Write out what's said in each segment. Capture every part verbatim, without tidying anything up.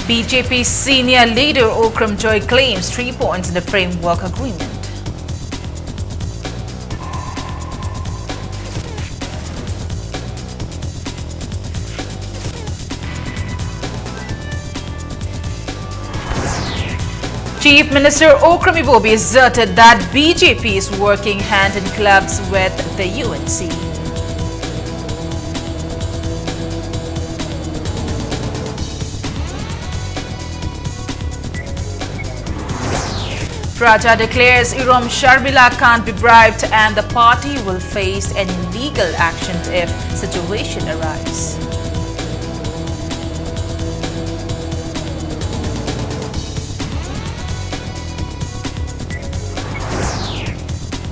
B J P senior leader Okram Joy claims three points in the framework agreement. Chief Minister Okram Ibobi asserted that B J P is working hand in gloves with the U N C. Praja declares Irom Sharmila can't be bribed and the party will face any legal actions if situation arises.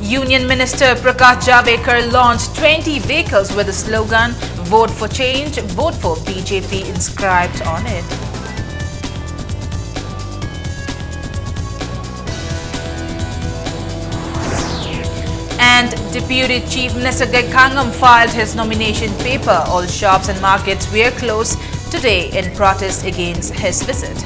Union Minister Prakash Javadekar launched twenty vehicles with the slogan "Vote for Change, Vote for B J P" inscribed on it. And Deputy Chief Minister Gay Khangam filed his nomination paper. All shops and markets were closed today in protest against his visit.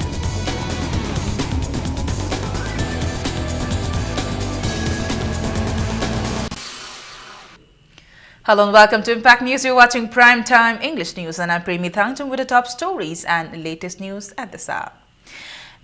Hello and welcome to Impact News. You're watching Prime Time English News, and I'm Premi Thangchung with the top stories and latest news at this hour.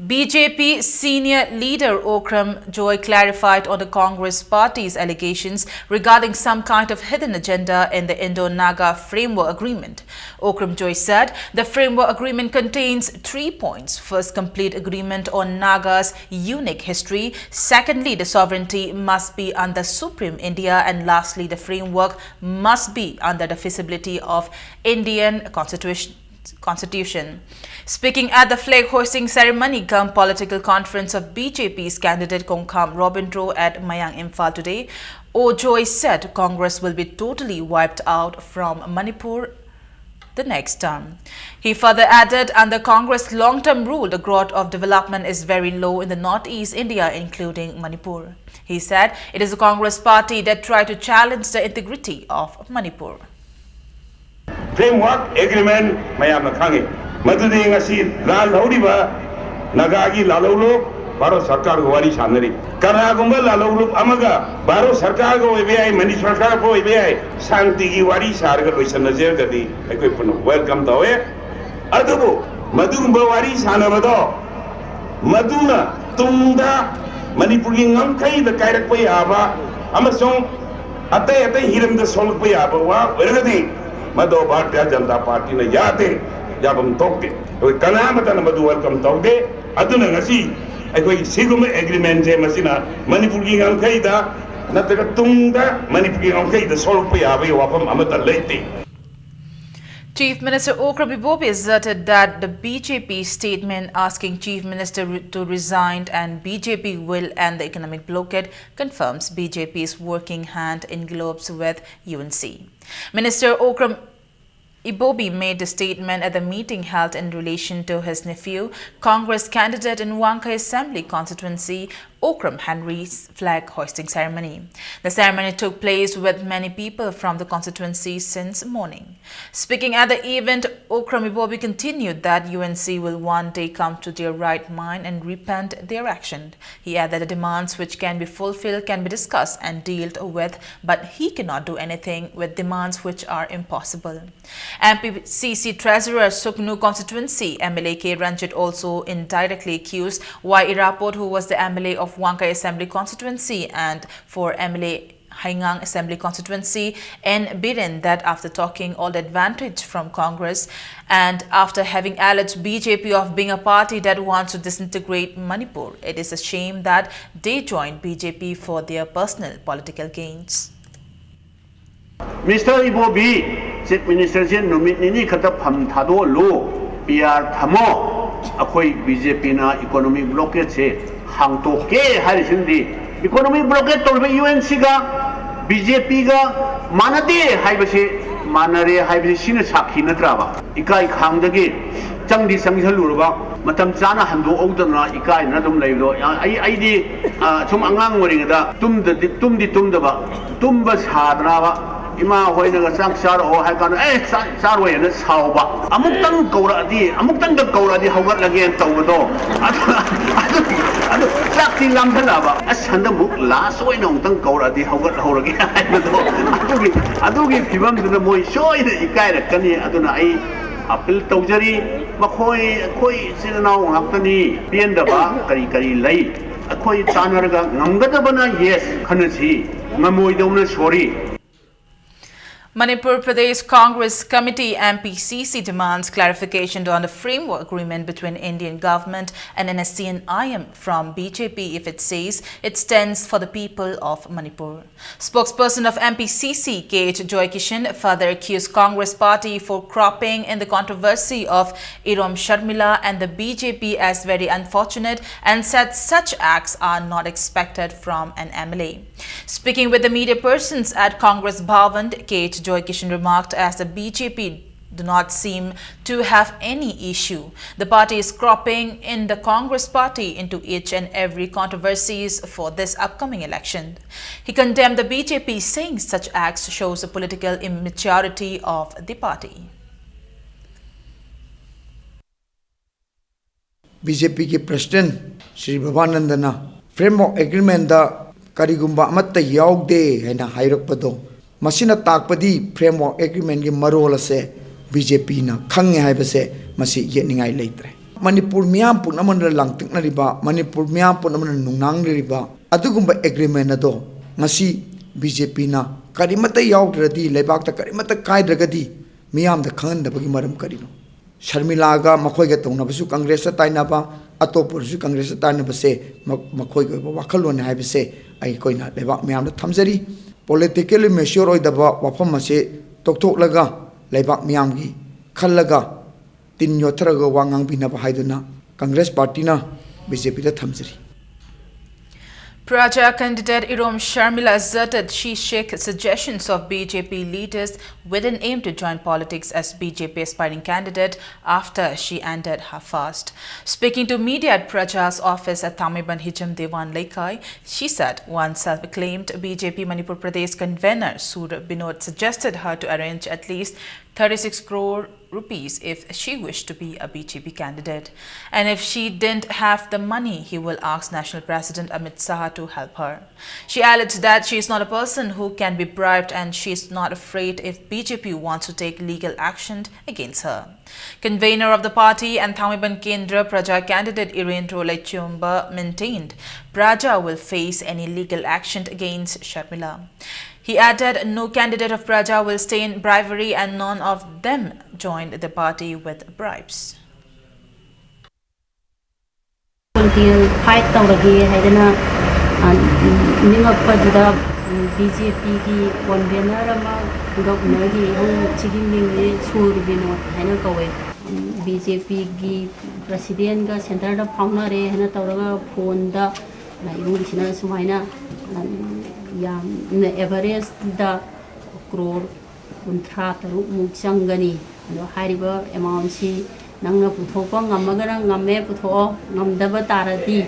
B J P senior leader Okram Joy clarified on the Congress party's allegations regarding some kind of hidden agenda in the Indo-Naga Framework Agreement. Okram Joy said the framework agreement contains three points. First, complete agreement on Naga's unique history. Secondly, the sovereignty must be under Supreme India. And lastly, the framework must be under the feasibility of Indian Constitution. Constitution. Speaking at the flag hoisting ceremony cum political conference of B J P's candidate Kongkham Robin Tro at Mayang, Imphal today, Okram Joy said Congress will be totally wiped out from Manipur the next term. He further added, under Congress long-term rule, the growth of development is very low in the northeast India, including Manipur. He said it is the Congress party that tried to challenge the integrity of Manipur. Framework Agreement ꯃꯌꯥꯝꯅ ꯈꯪꯉꯤ꯫ ꯃꯗꯨꯗꯤ ꯉꯁꯤ ꯂꯥꯜꯍꯧꯔꯤꯕ ꯅꯥꯒꯥꯒꯤ ꯂꯥꯜꯍꯧꯂꯨꯞ ꯚꯥꯔꯠ ꯁꯔꯀꯥꯔꯒ ꯋꯥꯔꯤ ꯁꯥꯟꯅꯔꯤ꯫ ꯀꯅꯥꯒꯨꯝꯕ ꯂꯥꯜꯍꯧꯂꯨꯞ ꯑꯃꯒ ꯚꯥꯔꯠ ꯁꯔꯀꯥꯔꯒ ꯑꯣꯏꯕ ꯌꯥꯏ, ꯃꯅꯤꯄꯨꯔ ꯁꯔꯀꯥꯔꯒ ꯑꯣꯏꯕ ꯌꯥꯏ, ꯁꯥꯟꯇꯤꯒꯤ ꯋꯥꯔꯤ ꯁꯥꯔꯒ ꯂꯣꯏꯁꯤꯟꯅꯖꯔꯒꯗꯤ ꯑꯩꯈꯣꯏ ꯄꯨꯟꯅ welcome ꯇꯧꯋꯦ꯫ ꯑꯗꯨꯕꯨ ꯃꯗꯨꯒꯨꯝꯕ ꯋꯥꯔꯤ ꯁꯥꯟꯅꯕꯗꯣ ꯃꯗꯨꯅ ꯇꯨꯡꯗ ꯃꯅꯤꯄꯨꯔꯒꯤ ꯉꯝꯈꯩꯗ ꯀꯥꯏꯔꯛꯄ ꯌꯥꯕ ꯑꯃꯁꯨꯡ ꯑꯇꯩ ꯑꯇꯩ ꯍꯤꯔꯝꯗ ꯁꯣꯛꯂꯛꯄ ꯌꯥꯕ ꯋꯥ ꯑꯣꯏꯔꯒꯗꯤ ꯃꯗꯨ ꯚꯥꯔꯇꯤꯌ ꯖꯅꯇꯥ ꯄꯥꯔꯇꯤꯅ ꯌꯥꯗꯦ, ꯌꯥꯐꯝ ꯊꯣꯛꯇꯦ꯫ ꯑꯩꯈꯣꯏ ꯀꯅꯥ ꯑꯃꯠꯇꯅ ꯃꯗꯨ welcome ꯇꯧꯗꯦ꯫ ꯑꯗꯨꯅ ꯉꯁꯤ ꯑꯩꯈꯣꯏꯒꯤ ꯁꯤꯒꯨꯝꯕ agreement ꯁꯦ ꯃꯁꯤꯅ ꯃꯅꯤꯄꯨꯔꯒꯤ ꯉꯝꯈꯩꯗ ꯅꯠꯇ꯭ꯔꯒ ꯇꯨꯡꯗ ꯃꯅꯤꯄꯨꯔꯒꯤ ꯉꯝꯈꯩꯗ ꯁꯣꯛꯂꯛꯄ ꯌꯥꯕꯒꯤ ꯋꯥꯐꯝ ꯑꯃꯠꯇ ꯂꯩꯇꯦ꯫ Chief Minister Okram Ibobi asserted that the B J P statement asking Chief Minister re- to resign and B J P will end the economic blockade confirms B J P's working hand in gloves with U N C. Minister Okram Ibobi made the statement at the meeting held in relation to his nephew, Congress candidate in Wangkei Assembly Constituency, Okram Henry's flag hoisting ceremony. The ceremony took place with many people from the constituency since morning. Speaking at the event, Okram Ibobi continued that U N C will one day come to their right mind and repent their action. He added the demands which can be fulfilled can be discussed and dealt with, but he cannot do anything with demands which are impossible. M P C C Treasurer Sugnu constituency M L A K Ranjit also indirectly accused Y Iraport, who was the M L A of Wangkei Assembly Constituency and for M L A Haigang Assembly Constituency, N Biren, that after talking all the advantage from Congress and after having alleged B J P of being a party that wants to disintegrate Manipur, it is a shame that they joined B J P for their personal political gains. Mister Ibobi, Chief Minister ꯁꯦ ꯅꯨꯃꯤꯠ ꯅꯤꯅꯤ ꯈꯛꯇ ꯐꯝ ꯊꯥꯗꯣꯛꯍꯜꯂꯨ꯫ P R ꯊꯝꯃꯣ꯫ ꯑꯩꯈꯣꯏ B J P ꯅ economic blockade ꯁꯦ ꯍꯥꯡꯇꯣꯛꯀꯦ ꯍꯥꯏꯔꯤꯁꯤꯅꯗꯤ economic blockade ꯇꯧꯔꯤꯕ U N C ꯒ B J P ꯒ ꯃꯥꯟꯅꯗꯦ ꯍꯥꯏꯕꯁꯦ, ꯃꯥꯟꯅꯔꯦ ꯍꯥꯏꯕꯁꯦ ꯁꯤꯅ ꯁꯥꯈꯤ ꯅꯠꯇ꯭ꯔꯕ? ꯏꯀꯥꯏ ꯈꯥꯡꯗꯒꯤ ꯆꯪꯗꯤ ꯆꯪꯁꯜꯂꯨꯔꯕ, ꯃꯇꯝ ꯆꯥꯅ ꯍꯟꯗꯣꯛꯍꯧꯗꯅ ꯏꯀꯥꯏꯗꯅ ꯑꯗꯨꯝ ꯂꯩꯕꯗꯣ ꯑꯩ, ꯑꯩꯗꯤ, ꯑ, ꯁꯨꯝ ꯑꯉꯥꯡ ꯑꯣꯏꯔꯤꯉꯩꯗ ꯇꯨꯝꯗꯗꯤ, ꯇꯨꯝꯗꯤ ꯇꯨꯝꯗꯕ, ꯇꯨꯝꯕ ꯁꯥꯗꯅꯕ ꯏꯃꯥ ꯍꯣꯏꯅꯒ ꯆꯥꯛ ꯆꯥꯔꯛꯑꯣ ꯍꯥꯏ ꯀꯥꯟꯗ, "ꯑꯦ, ꯆꯥꯛ ꯆꯥꯔꯣꯏꯅ" ꯁꯥꯎꯕ꯫ ꯑꯃꯨꯛꯇꯪ ꯀꯧꯔꯛꯑꯗꯤ, ꯑꯃꯨꯛꯇꯪꯒ ꯀꯧꯔꯛꯑꯗꯤ ꯍꯧꯒꯠꯂꯒꯦꯅ ꯇꯧꯕꯗꯣ꯫ ꯑꯗꯨ, ꯑꯗꯨ, ꯑꯗꯨ ꯆꯥꯛꯇꯤ ꯂꯥꯝꯊꯜꯂꯛꯑꯕ꯫ "ꯑꯁ, ꯍꯟꯗꯛꯃꯨꯛ ꯂꯥꯁ ꯑꯣꯏꯅ ꯑꯃꯨꯛꯇꯪ ꯀꯧꯔꯛꯑꯗꯤ ꯍꯧꯒꯠꯍꯧꯔꯒꯦ" ꯍꯥꯏꯕꯗꯣ꯫ ꯑꯗꯨꯒꯤ, ꯑꯗꯨꯒꯤ ꯐꯤꯕꯝꯗꯨꯗ ꯃꯣꯏ ꯁꯣꯏꯗꯅ ꯏꯀꯥꯏꯔꯛꯀꯅꯤ꯫ ꯑꯗꯨꯅ ꯑꯩ ꯑꯄꯤꯜ ꯇꯧꯖꯔꯤ꯫ ꯃꯈꯣꯏ, ꯑꯩꯈꯣꯏ ꯏꯆꯤꯜ ꯏꯅꯥꯎ ꯉꯥꯛꯇꯅꯤ꯫ ꯄꯦꯟꯗꯕ ꯀꯔꯤ ꯀꯔꯤ ꯂꯩ? ꯑꯩꯈꯣꯏ ꯇꯥꯟꯅꯔꯒ ꯉꯝꯒꯗꯕꯅ yes ꯈꯟꯅꯁꯤ, ꯉꯝꯃꯣꯏꯗꯧꯅ sorry. Manipur Pradesh Congress Committee, M P C C, demands clarification on the framework agreement between Indian government and N S C N I M from B J P if it says it stands for the people of Manipur. Spokesperson of M P C C, K H Joykishan, further accused Congress party for cropping in the controversy of Irom Sharmila and the B J P as very unfortunate and said such acts are not expected from an M L A. Speaking with the media persons at Congress Bhavan, K H Joykishan remarked as the B J P do not seem to have any issue. The party is cropping in the Congress party into each and every controversies for this upcoming election. He condemned the B J P, saying such acts shows the political immaturity of the party. B J ꯄꯤꯒꯤ president Shri ꯕꯕꯥꯅꯟꯗꯅ framework agreement ꯀꯔꯤꯒꯨꯝꯕ ꯑꯃꯠꯇ ꯌꯥꯎꯗꯦ ꯍꯥꯏꯅ ꯍꯥꯏꯔꯛꯄꯗꯣ, ꯃꯁꯤꯅ ꯇꯥꯛꯄꯗꯤ framework ꯑꯦꯒ꯭ꯔꯤꯃꯦꯟꯒꯤ ꯃꯔꯣꯜ ꯑꯁꯦ ꯕꯤ ꯖꯦ ꯄꯤꯅ ꯈꯪꯉꯦ ꯍꯥꯏꯕꯁꯦ ꯃꯁꯤ ꯌꯦꯠꯅꯤꯡꯉꯥꯏ ꯂꯩꯇ꯭ꯔꯦ꯫ ꯃꯅꯤꯄꯨꯔ ꯃꯤꯌꯥꯝ ꯄꯨꯝꯅꯃꯛꯅ ꯂꯥꯡꯇꯛꯅꯔꯤꯕ, ꯃꯅꯤꯄꯨꯔ ꯃꯤꯌꯥꯝ ꯄꯨꯝꯅꯃꯛꯅ ꯅꯨꯡꯅꯥꯡꯅꯔꯤꯕ ꯑꯗꯨꯒꯨꯝꯕ ꯑꯦꯒ꯭ꯔꯤꯃꯦꯟ ꯑꯗꯣ ꯉꯁꯤ ꯕꯤ ꯖꯦ ꯄꯤꯅ ꯀꯔꯤꯃꯠꯇ ꯌꯥꯎꯗ꯭ꯔꯗꯤ, ꯂꯩꯕꯥꯛꯇ ꯀꯔꯤꯃꯠꯇ ꯀꯥꯏꯗ꯭ꯔꯒꯗꯤ ꯃꯤꯌꯥꯝꯗ ꯈꯪꯍꯟꯗꯕꯒꯤ ꯃꯔꯝ ꯀꯔꯤꯅꯣ? ꯁꯔꯃꯤꯂꯥꯒ ꯃꯈꯣꯏꯒ ꯇꯧꯅꯕꯁꯨ ꯀꯪꯒ꯭ꯔꯦꯁꯇ ꯇꯥꯏꯅꯕ, ꯑꯇꯣꯞꯄꯔꯁꯨ ꯀꯪꯒ꯭ꯔꯦꯁꯇ ꯇꯥꯏꯅꯕꯁꯦ ꯃ-, ꯃꯈꯣꯏꯒꯤ ꯑꯣꯏꯕ ꯋꯥꯈꯜꯂꯣꯟꯅꯤ ꯍꯥꯏꯕꯁꯦ ꯑꯩꯈꯣꯏꯅ ꯂꯩꯕꯥꯛ ꯃꯤꯌꯥꯝꯗ ꯊꯝꯖꯔꯤ꯫ ꯄꯣꯂꯤꯇꯤꯀꯦꯜꯂꯤ ꯃꯦꯆ꯭ꯌꯣꯔ ꯑꯣꯏꯗꯕ ꯋꯥꯐꯝ ꯑꯁꯦ ꯇꯣꯛꯊꯣꯛꯂꯒ ꯂꯩꯕꯥꯛ ꯃꯤꯌꯥꯝꯒꯤ ꯈꯜꯂꯒ ꯇꯤꯟ ꯌꯣꯠꯊꯔꯒ ꯋꯥ ꯉꯥꯡꯕꯤꯅꯕ ꯍꯥꯏꯗꯨꯅ ꯀꯪꯒ꯭ꯔꯦꯁ ꯄꯥꯔꯇꯤꯅ ꯕꯤ ꯖꯦ ꯄꯤꯗ ꯊꯝꯖꯔꯤ꯫ Praja candidate Irom Sharmila asserted she shook suggestions of B J P leaders with an aim to join politics as B J P aspiring candidate after she ended her fast. Speaking to media at Praja's office at Thangmeiband Hijam Dewan Leikai, she said once self-acclaimed B J P Manipur Pradesh convener Sur Binod suggested her to arrange at least thirty-six crore rupees if she wished to be a B J P candidate. And if she didn't have the money, he will ask National President Amit Shah to help her. She alleged that she is not a person who can be bribed and she is not afraid if B J P wants to take legal action against her. Convener of the party and Thangmeiband Kendra Praja candidate Irendro Lechumba maintained Praja will face any legal action against Sharmila. He added, no candidate of Praja will stay in bribery and none of them joined the party with bribes. Political fight ꯇꯧꯔꯒꯦ ꯍꯥꯏꯗꯅ ꯅꯤꯡꯉꯛꯄꯗꯨꯗ B J ꯄꯤꯒꯤ ꯀꯣꯟꯚꯦꯅꯔ ꯑꯃ ꯒꯕꯔꯅꯔꯒꯤ ꯏꯕꯨꯡ ꯁꯤꯒꯤ ꯃꯤꯡꯁꯦ ꯁꯨꯔ ꯕꯤꯅꯣꯗ ꯍꯥꯏꯅ ꯀꯧꯋꯦ꯫ B J ꯄꯤꯒꯤ ꯄ꯭ꯔꯁꯤꯗꯦꯟꯒ ꯁꯦꯟꯇꯔꯗ ꯐꯥꯎꯅꯔꯦ ꯍꯥꯏꯅ ꯇꯧꯔꯒ ꯐꯣꯟꯗ ꯏꯕꯨꯡꯁꯤꯅ ꯁꯨꯃꯥꯏꯅ ꯌꯥꯝꯅ ꯑꯦꯚꯔꯦꯖꯇ ꯀ꯭ꯔꯣꯔ ꯀꯨꯟꯊ꯭ꯔꯥ ꯇꯔꯨꯛꯃꯨꯛ ꯆꯪꯒꯅꯤ꯫ ꯑꯗꯣ ꯍꯥꯏꯔꯤꯕ ꯑꯦꯃꯥꯎꯟꯁꯤ ꯅꯪꯅ ꯄꯨꯊꯣꯛꯄ ꯉꯝꯃꯒꯅ ꯉꯝꯃꯦ ꯄꯨꯊꯣꯛꯑꯣ, ꯉꯝꯗꯕ ꯇꯥꯔꯗꯤ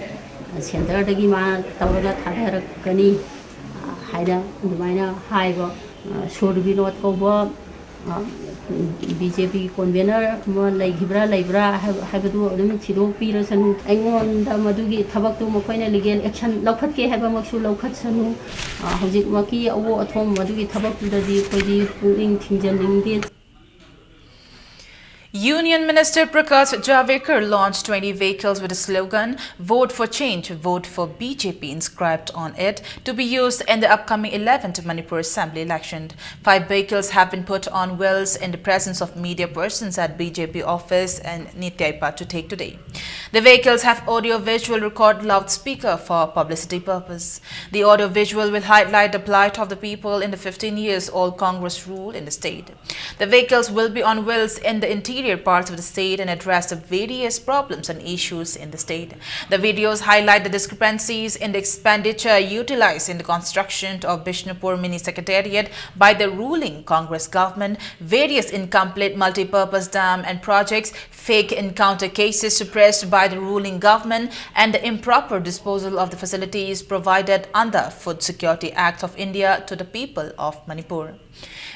ꯁꯦꯟꯇꯔꯗꯒꯤ ꯃꯥ ꯇꯧꯔꯒ ꯊꯥꯗꯔꯛꯀꯅꯤ ꯍꯥꯏꯅ ꯑꯗꯨꯃꯥꯏꯅ ꯍꯥꯏꯕ꯫ ꯁꯨꯔ ꯕꯤꯅꯣꯗ ꯀꯧꯕ ꯕꯤ ꯖꯦ ꯄꯤ ꯀꯣꯟꯚꯦꯅꯔ ꯑꯃ ꯂꯩꯈꯤꯕ꯭ꯔꯥ ꯂꯩꯕ꯭ꯔꯥ ꯍꯥꯏꯕ- ꯍꯥꯏꯕꯗꯨ ꯑꯗꯨꯝ ꯊꯤꯗꯣꯛꯄꯤꯔꯁꯅꯨ꯫ ꯑꯩꯉꯣꯟꯗ ꯃꯗꯨꯒꯤ ꯊꯕꯛꯇꯨ ꯃꯈꯣꯏꯅ ꯂꯤꯒꯦꯜ ꯑꯦꯛꯁꯟ ꯂꯧꯈꯠꯀꯦ ꯍꯥꯏꯕꯃꯛꯁꯨ ꯂꯧꯈꯠꯁꯅꯨ꯫ ꯍꯧꯖꯤꯛꯃꯛꯀꯤ ꯑꯋꯣ ꯑꯊꯣꯝ ꯃꯗꯨꯒꯤ ꯊꯕꯛꯇꯨꯗꯗꯤ ꯑꯩꯈꯣꯏꯗꯤ ꯄꯨꯛꯅꯤꯡ ꯊꯤꯡꯖꯅꯤꯡꯗꯦ꯫ Union Minister Prakash Javadekar launched twenty vehicles with a slogan, Vote for Change, Vote for B J P, inscribed on it, to be used in the upcoming eleventh Manipur Assembly election. Five vehicles have been put on wheels in the presence of media persons at B J P office in Nityaipa to take today. The vehicles have audio-visual record loudspeaker for publicity purpose. The audio-visual will highlight the plight of the people in the fifteen years all Congress rule in the state. The vehicles will be on wheels in the interior interior parts of the state and address the various problems and issues in the state. The videos highlight the discrepancies in the expenditure utilized in the construction of Bishnupur Mini Secretariat by the ruling Congress government, various incomplete multi-purpose dam and projects, fake encounter cases suppressed by the ruling government, and the improper disposal of the facilities provided under Food Security Act of India to the people of Manipur.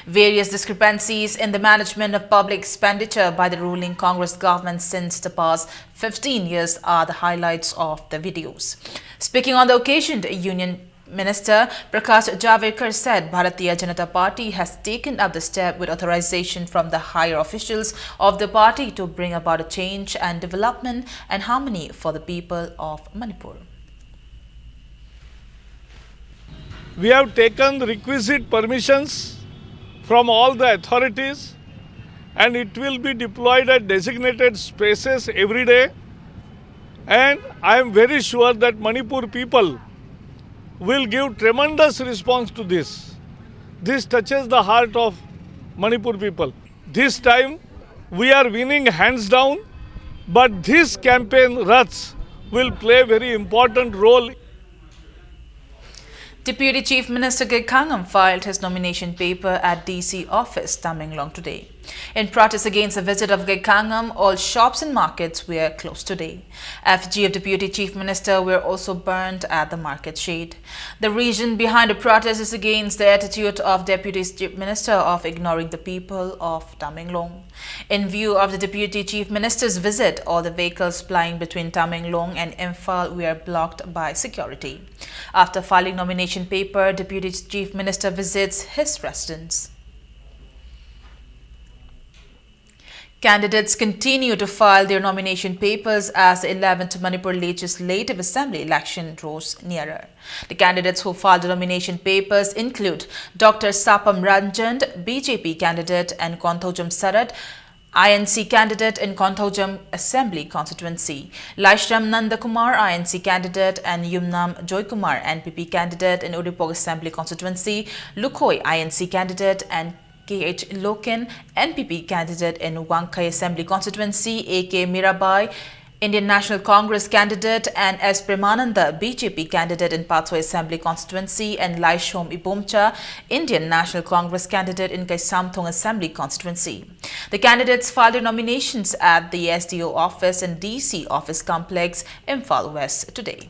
Various discrepancies in the management of public expenditure by the ruling Congress government since the past fifteen years are the highlights of the videos. Speaking on the occasion, the Union Minister Prakash Javadekar said Bharatiya Janata Party has taken up the step with authorization from the higher officials of the party to bring about a change and development and harmony for the people of Manipur. We have taken requisite permissions from all the authorities, and it will be deployed at designated spaces every day. And I am very sure that Manipur people will give tremendous response to this. This touches the heart of Manipur people. This time, we are winning hands down, but this campaign Raths will play a very important role. Deputy Chief Minister Gay Khangam filed his nomination paper at D C office, Tamenglong today. In protest against the visit of Gay Khangam, all shops and markets were closed today. Effigy of Deputy Chief Minister were also burned at the market shade. The reason behind the protest is against the attitude of Deputy Chief Minister of ignoring the people of Tamenglong. In view of the Deputy Chief Minister's visit, all the vehicles plying between Tamenglong and Imphal were blocked by security. After filing nomination paper, Deputy Chief Minister visits his residence. Candidates continue to file their nomination papers as the eleventh Manipur Legislative Assembly election draws nearer. The candidates who filed the nomination papers include Doctor Sapam Ranjan, B J P candidate, and Konthoujam Sarat, I N C candidate in Konthoujam Assembly Constituency, Laishram Nandakumar, I N C candidate, and Yumnam Joykumar, N P P candidate in Uripok Assembly Constituency, Lukhoi, I N C candidate, and K H Loken, N P P candidate in Wangkhei Assembly Constituency, A K Mirabai, Indian National Congress candidate, and S Premananda, B J P candidate in Pathoi Assembly Constituency, and Laishom Ibomcha, Indian National Congress candidate in Kaisamthong Assembly Constituency. The candidates filed their nominations at the S D O office and D C office complex, Imphal West, today.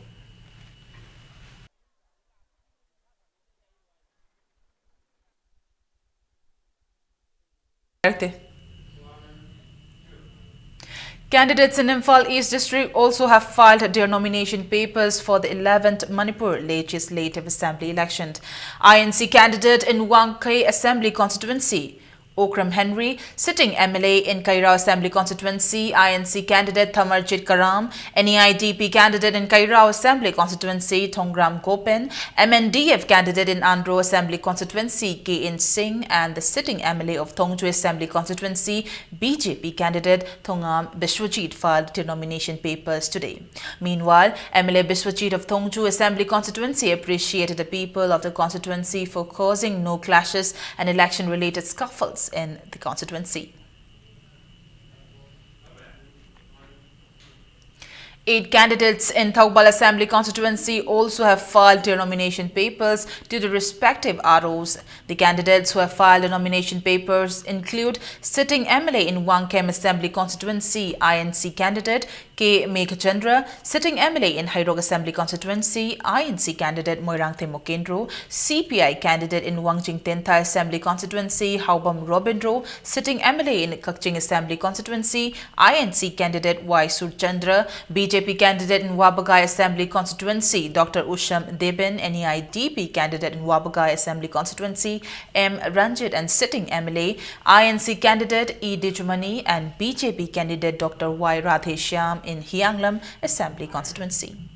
Candidates in Imphal East District also have filed their nomination papers for the eleventh Manipur Legislative Assembly election. I N C candidate in Wangkhei Assembly Constituency, Okram Henry, sitting M L A in Kairao Assembly Constituency, I N C candidate Thamarjit Karam, N E I D P candidate in Kairao Assembly Constituency, Thongram Gopen, M N D F candidate in Andro Assembly Constituency, K N Singh, and the sitting M L A of Thongju Assembly Constituency, B J P candidate Thongam Biswajit filed their nomination papers today. Meanwhile, M L A Biswajit of Thongju Assembly Constituency appreciated the people of the constituency for causing no clashes and election-related scuffles in the constituency. Eight candidates in Thoubal Assembly Constituency also have filed their nomination papers to the respective R Os. The candidates who have filed the nomination papers include sitting M L A in Wangkhem Assembly Constituency, I N C candidate K Meghachandra, sitting M L A in Hairok Assembly Constituency, I N C candidate Moirang Themokendro, C P I candidate in Wangjing Tentha Assembly Constituency, Haobam Robindro, sitting M L A in Kakching Assembly Constituency, I N C candidate Y Surchandra, B J P candidate in Wabagai Assembly Constituency, Doctor Usham Deben, N E I D P candidate in Wabagai Assembly Constituency, M Ranjit, and sitting M L A, I N C candidate E Dijumani, and B J P candidate Doctor Y Radheshyam in Hianglam Assembly Constituency.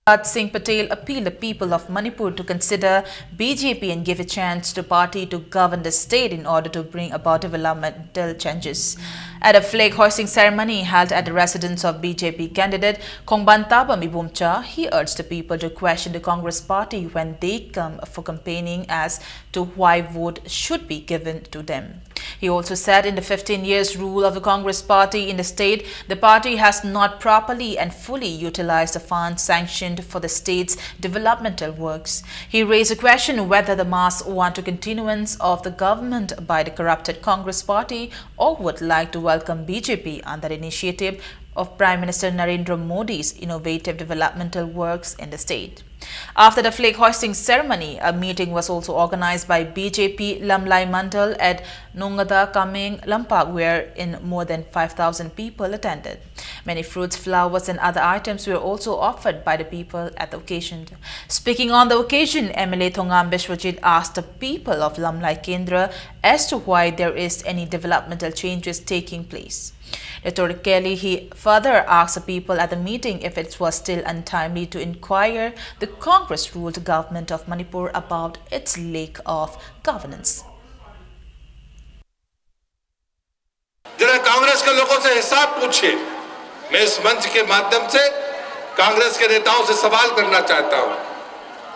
Prabhat Singh Patel appealed the people of Manipur to consider B J P and give a chance to party to govern the state in order to bring about developmental changes. At a flag hoisting ceremony held at the residence of B J P candidate Khongban Tabam Ibomcha, he urged the people to question the Congress party when they come for campaigning as to why vote should be given to them. He also said in the fifteen years rule of the Congress party in the state, the party has not properly and fully utilized the funds sanctioned for the state's developmental works. He raised the question whether the mass want a continuance of the government by the corrupted Congress party or would like to welcome B J P under the initiative of Prime Minister Narendra Modi's innovative developmental works in the state. After the flag hoisting ceremony, a meeting was also organized by B J P Lamlai Mandal at Nongada Kameng Lampak, wherein more than five thousand people attended. Many fruits, flowers, and other items were also offered by the people at the occasion. Speaking on the occasion, M L A Thongam Biswajit asked the people of Lamlai Kendra as to why there is any developmental changes taking place. Doctor Kelly, he further asked the people at the meeting if it was still untimely to inquire the Congress-ruled government of Manipur about its lack of governance. जरा कांग्रेस के लोगों से हिसाब पूछिए। मैं इस मंच के माध्यम से कांग्रेस के नेताओं से सवाल करना चाहता हूं,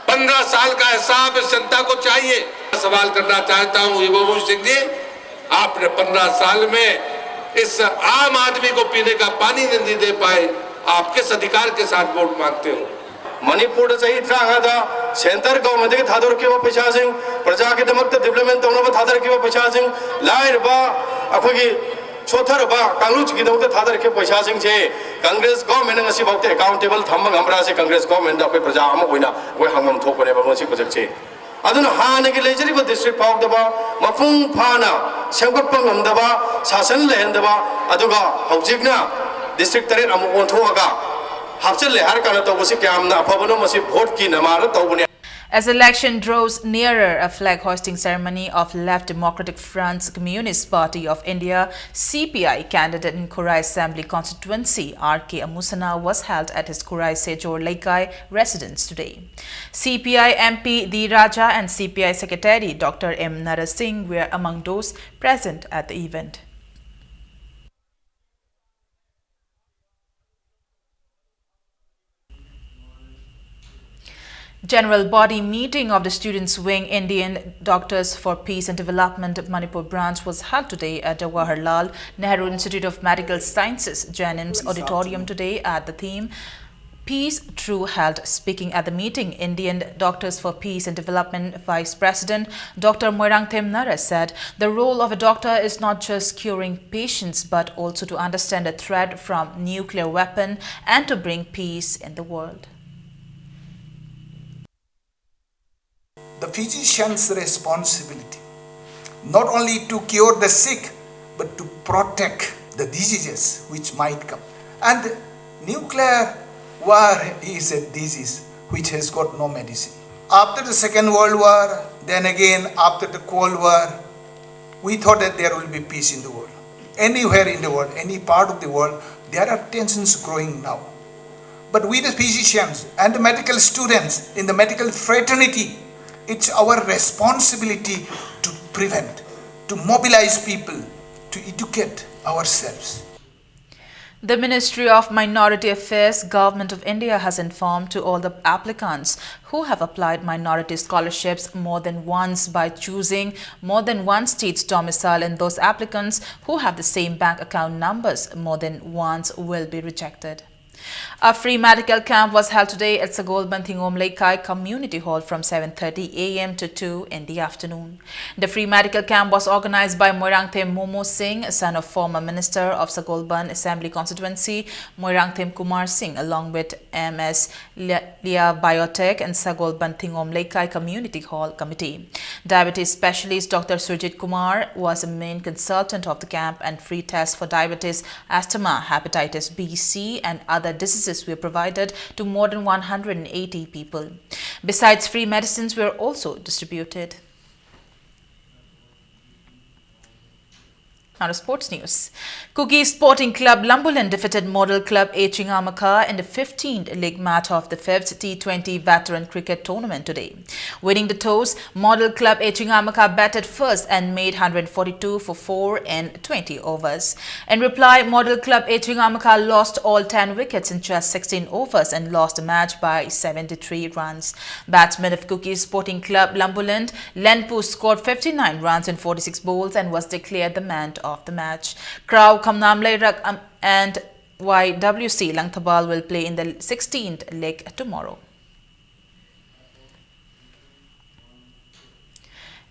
पन्द्रह साल का हिसाब इस जनता को चाहिए। सवाल करना चाहता हूं, इबोबू सिंह जी, आपने पन्द्रह साल में इस आम आदमी को पीने का पानी नहीं दे पाए, आप किस अधिकार के साथ वोट मांगते हो? ꯃꯅꯤꯄꯨꯔꯗ ꯆꯍꯤ ꯇꯔꯥꯃꯉꯥꯗ ꯁꯦꯟꯇꯔ ꯒꯚꯔꯟꯃꯦꯟꯠꯇꯒꯤ ꯊꯥꯗꯣꯔꯛꯈꯤꯕ ꯄꯩꯁꯥꯁꯤꯡ, ꯄ꯭ꯔꯖꯥꯒꯤꯗꯃꯛꯇ ꯗꯤꯕ꯭ꯂꯞꯃꯦꯟꯠ ꯇꯧꯅꯕ ꯊꯥꯗꯔꯛꯈꯤꯕ ꯄꯩꯁꯥꯁꯤꯡ, ꯂꯥꯏꯔꯕ ꯑꯩꯈꯣꯏꯒꯤ ꯁꯣꯠꯊꯔꯕ ꯀꯥꯡꯂꯨꯞꯁꯤꯡꯒꯤꯗꯃꯛꯇ ꯊꯥꯗꯔꯛꯈꯤꯕ ꯄꯩꯁꯥꯁꯤꯡꯁꯦ ꯀꯪꯒ꯭ꯔꯦꯁ ꯒꯚꯔꯟꯃꯦꯟꯠꯅ ꯉꯁꯤꯐꯥꯎꯗ ꯑꯦꯀꯥꯎꯟꯇꯦꯕꯜ ꯊꯝꯕ ꯉꯝꯕ꯭ꯔꯥ? ꯁꯤ ꯀꯪꯒ꯭ꯔꯦꯁ ꯒꯚꯔꯟꯃꯦꯟꯠꯇ ꯑꯩꯈꯣꯏ ꯄ꯭ꯔꯖꯥ ꯑꯃ ꯑꯣꯏꯅ ꯑꯩꯈꯣꯏ ꯍꯪꯐꯝ ꯊꯣꯛꯄꯅꯦꯕ ꯉꯁꯤ ꯈꯨꯗꯛꯁꯦ꯫ ꯑꯗꯨꯅ ꯍꯥꯟꯅꯒꯤ ꯂꯩꯖꯔꯤꯕ ꯗꯤꯁꯇ꯭ꯔꯤꯛ ꯐꯥꯎꯗꯕ, ꯃꯄꯨꯡ ꯐꯥꯅ ꯁꯦꯝꯒꯠꯄ ꯉꯝꯗꯕ, ꯁꯥꯁꯟ ꯂꯩꯍꯟꯗꯕ, ꯑꯗꯨꯒ ꯍꯧꯖꯤꯛꯅ ꯗꯤꯁꯇ꯭ꯔꯤꯛ ꯇꯔꯦꯠ ꯑꯃꯨꯛ ꯑꯣꯟꯊꯣꯛꯑꯒ ꯍꯥꯞꯆꯤꯜꯂꯦ ꯍꯥꯏꯔ ꯀꯥꯟꯗ ꯇꯧꯕꯁꯤ ꯀꯌꯥꯝꯅ ꯑꯐꯕꯅꯣ? ꯃꯁꯤ ꯚꯣꯠꯀꯤ ꯅꯃꯥꯗ ꯇꯧꯕꯅꯦ꯫ As election draws nearer, a flag hoisting ceremony of Left Democratic Front's Communist Party of India, C P I, candidate in Khulai Assembly Constituency, R K Amusana, was held at his Khulai Sejor Leikai residence today. C P I M P D Raja and C P I Secretary Doctor M Narasingh were among those present at the event. General body meeting of the Students' Wing, Indian Doctors for Peace and Development Manipur branch, was held today at Jawaharlal Nehru Institute of Medical Sciences, JNIMS auditorium today at the theme Peace Through Health. Speaking at the meeting, Indian Doctors for Peace and Development Vice President Doctor Moirangthem Naras said the role of a doctor is not just curing patients but also to understand the threat from nuclear weapon and to bring peace in the world. The physician's responsibility not only to cure the sick but to protect the diseases which might come. And nuclear war is a disease which has got no medicine. After the Second World War, then again after the Cold War, we thought that there will be peace in the world. Anywhere in the world, any part of the world, there are tensions growing now. But we, the physicians and the medical students in the medical fraternity, it's our responsibility to prevent, to mobilize people, to educate ourselves. The Ministry of Minority Affairs, Government of India, has informed to all the applicants who have applied minority scholarships more than once by choosing more than one state's domicile, and those applicants who have the same bank account numbers more than once will be rejected. A free medical camp was held today at Sagolband Thingom Leikai Community Hall from seven thirty a m to two in the afternoon. The free medical camp was organized by Moirangthem Momo Singh, son of former Minister of Sagolband Assembly Constituency, Moirangthem Kumar Singh, along with M S Lia Biotech and Sagolband Thingom Leikai Community Hall Committee. Diabetes specialist Doctor Surjit Kumar was a main consultant of the camp, and free tests for diabetes, asthma, hepatitis B, C, and other diseases were provided to more than one hundred eighty people. Besides, free medicines were also distributed. Now to sports news. Kuki Sporting Club Lumberland defeated Model Club A Chingamakha in the fifteenth league match of the fifth T twenty Veteran Cricket Tournament today. Winning the toss, Model Club A Chingamakha batted first and made one hundred forty-two for four in twenty overs. In reply, Model Club A Chingamakha lost all ten wickets in just sixteen overs and lost the match by seventy-three runs. Batsman of Kuki Sporting Club Lumberland, Lenpu, scored fifty-nine runs in forty-six balls and was declared the man of the match. Kraw Khamnam Leirak, um, and Y W C Langthabal will play in the sixteenth leg tomorrow.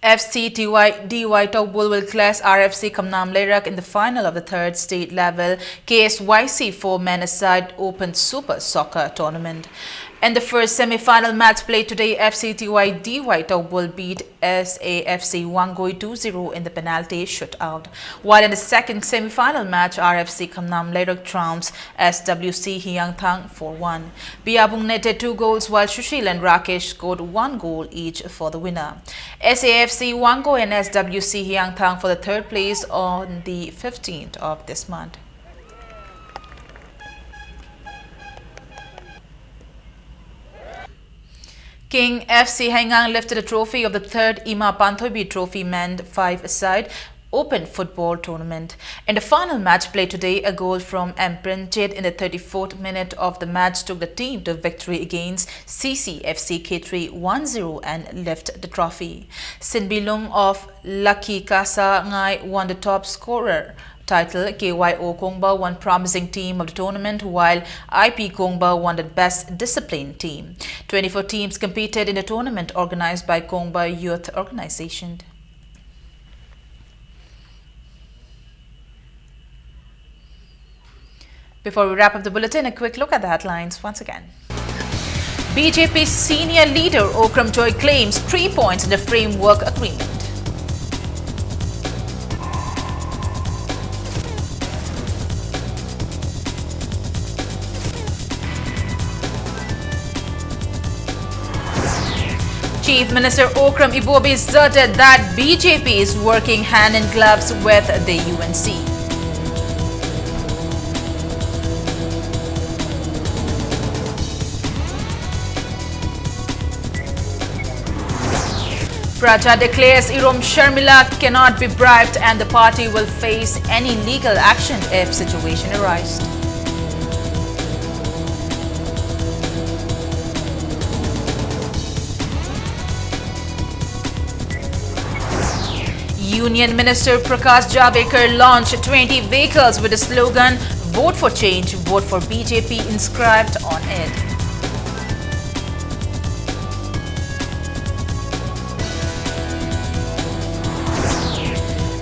F C T Y D Y Tokbul will clash R F C Khamnam Leirak in the final of the third state level K S Y C four-man-a-side Open Super Soccer Tournament. In the first semi-final match played today, F C T Y D Y Tokbul beat S A F C Wangoi two zero in the penalty shootout, while in the second semi-final match, R F C Khamnam Leirak trounced S W C Hiangthang four one. Piabung netted two goals, while Sushil and Rakesh scored one goal each for the winner. S A F C Wangoi and S W C Hiangthang for the third place on the fifteenth of this month. King F C Heingang lifted the trophy of the third Ima Panthoibi Trophy Men five-a-side Open Football Tournament. In the final match played today, a goal from M Princhit in the thirty-fourth minute of the match took the team to victory against C C F C Khetri one zero and lift the trophy. Sinbilung of Lucky Kasa Ngai won the top scorer title. K Y O Kongba won promising team of the tournament, while I P Kongba won the best disciplined team. Twenty-four teams competed in the tournament organized by Kongba Youth Organization. Before we wrap up the bulletin, a quick look at the headlines once again. B J P senior leader Okram Joy claims three points in the framework agreement. Chief Minister Okram Ibobi asserted that B J P is working hand in gloves with the U N C. Praja declares Irom Sharmila cannot be bribed and the party will face any legal action if situation arises. Union Minister Prakash Javadekar launched twenty vehicles with the slogan, "Vote for change, vote for B J P," inscribed on it.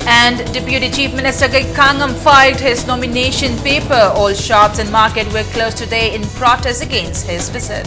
And Deputy Chief Minister Kangam filed his nomination paper. All shops and market were closed today in protest against his visit.